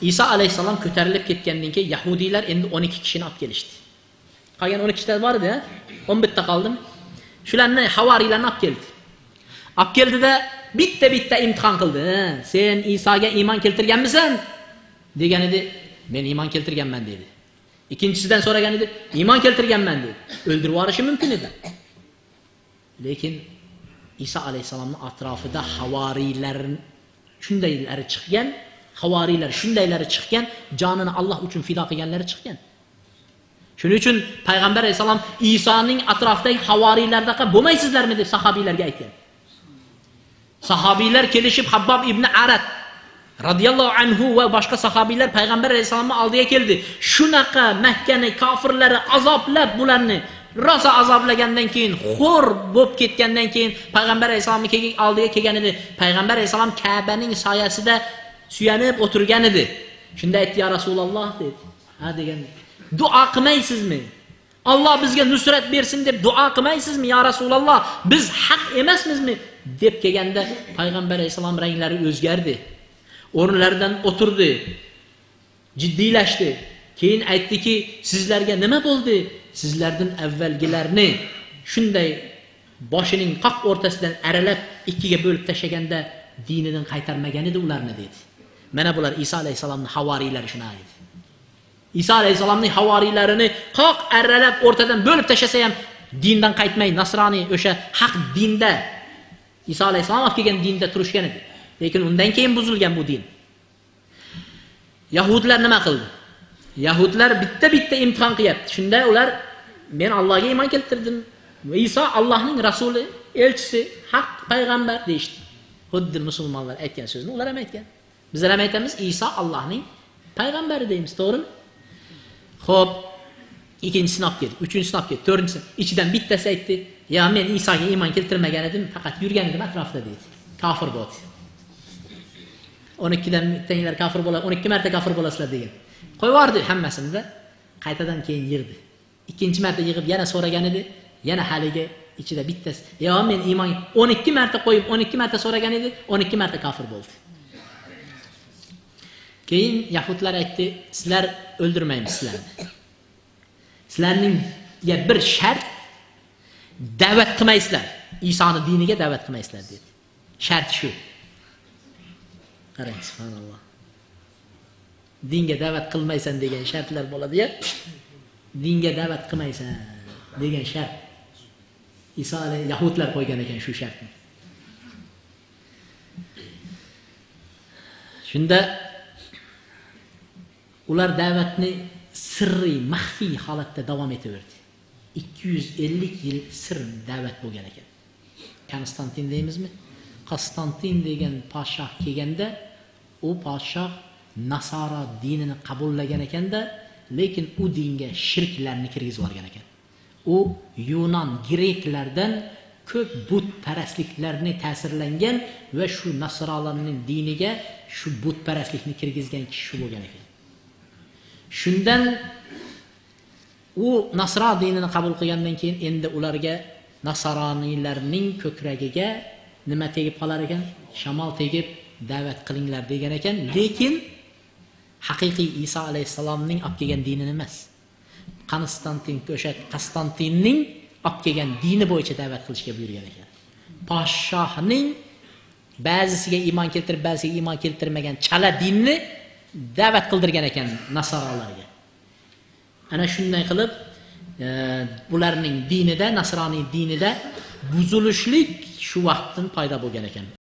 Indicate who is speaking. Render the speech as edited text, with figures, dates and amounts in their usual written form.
Speaker 1: Iso alayhissalom ko'tarilib ketgandan keyin yahudiylar endi 12 kishini olib kelishdi. Qolgan 12 kishida bor edi, 11 ta qoldimi? Shularni havoriylarni olib keldi. Olib keldida bitta-bitta imtihon qildi. Sen Isoga iymon keltirganmisan? Degan edi, men iymon keltirganman dedi. Ikkinchisidan so'ragan edi, iymon keltirganman dedi. O'ldirib yuborishi mumkin edi. Lekin Iso alayhissalomning atrofida havoriylar shundaylari chiqqan, havoriylar shundaylari chiqqan, jonini Alloh uchun fido qilganlari chiqqan. Shuning uchun payg'ambar alayhissalom Isoning atrofidagi havoriylardaqa bo'lmaysizlarmi deb sahobiylarga aytgan. Sahobiylar kelishib Habbob ibn Arat radhiyallohu anhu va boshqa sahobiylar payg'ambar alayhissalomning oldiga keldi. Shunaqa Makkani kofirlari azoblab bularni rosa azoblagandan keyin xo'r bo'lib ketgandan keyin payg'ambar alayhissalomning oldiga kelgan edi. Payg'ambar alayhissalom Ka'baning soyasida suyanib o'tirgan edi. Shunda aytdi, "Ya Rasululloh" dedi. Ha degan, duo qilmaysizmi? Alloh bizga nusrat bersin deb duo qilmaysizmi ya Rasululloh? Biz haq emasmizmi? Deb kelganda payg'ambar alayhissalom ranglari o'zgardi. O'rinlaridan o'tirdi. Jiddiylashdi. Keyin aytdiki, sizlarga nima bo'ldi? Sizlardan avvalgilarni shunday boshining qoq o'rtasidan aralab ikkiga bo'lib tashlaganda dinidan qaytarmagan edi ularni dedi. Mana bular Iso alayhissalomning havoriylari shuna edi. Iso alayhissalomning havoriylarini qoq aralab o'rtadan bo'lib tashlasa ham dindan qaytmay nasroniy o'sha haq dinda Iso alayhissalom olib kelgan dinda turishgan edi. Lekin undan keyin buzilgan bu din. Yahudlar nima qildi? Yahudlar bitta-bitta imtihon qilyapti. Shunda ular men Allohga iymon keltirdim. Iso Allohning rasuli, elchisi, haq payg'ambar deyishdi. Xuddi musulmonlar aytgan so'zni ular ham aytgan. Bizlar ham aytamiz, Iso Allohning payg'ambari deymiz, to'g'rimi? Xo'p, ikkinchisini olib keldi, uchinchisini olib keldi, to'rtinchisi. Ichidan bittasi aytdi, "Ya men Isoga iymon keltirmagan edim, faqat yurgan edim atrofida" dedi. Kofir bo'ldi. 12dan bittanglar kofir bo'ladi, 12 marta kofir bo'lasizlar degan. Qo'yib yubordi hammasini-da, qaytadan keyin yig'di. Ikkinchi marta yig'ib yana so'ragan edi, yana haligi ichida bittasi, "Ya men iymon 12 marta qo'yib 12 marta so'ragan edi, 12 marta kofir bo'ldi." Keyin yahudlar aytdi, sizlar o'ldirmaymiz sizlarni. Sizlarning ya bir shart da'vat qilmaysizlar. Isoni diniga da'vat qilmaysizlar dedi. Shart shu. Qarang, subhanalloh. Dinga da'vat qilmaysan degan shartlar bo'ladi-ya. Dinga da'vat qilmaysan degan shart. Iso alayhi yahudlar qo'ygan ekan shu shartni. Shunda ular da'vatni sirriy, maxfiy holatda davom etaverdi. 250 yil sir da'vat bo'lgan ekan. Konstantin deymizmi? Konstantin degan podshoh kelganda, u podshoh nasoro dinini qabullagan ekanda, lekin u dinga shirklarni kirgizib yuborgan ekan. U Yunon, greklardan ko'p butparastliklarni ta'sirlangan va shu nasrolarning diniga shu butparastlikni kirgizgan kishi shu bo'lgan ekan. Shundan u nasro dinini qabul qilgandan keyin endi ularga nasroniylarning ko'kragiga nima tegib qolar ekan? Shamol tegib da'vat qilinglar degan ekan, lekin haqiqiy Iso alayhissalomning olib kelgan dinini emas. Konstantin o'sha Konstantinning olib kelgan dini bo'yicha da'vat qilishga buyurgan ekan. Podshohning ba'zisiga iymon keltirib, ba'zisiga iymon keltirmagan chala dinni da'vat qildirgan ekan nasoralarga. Ana shunday qilib bularning dinida, nasroniy dinida buzilishlik shu vaqtdan paydo bo'lgan ekan.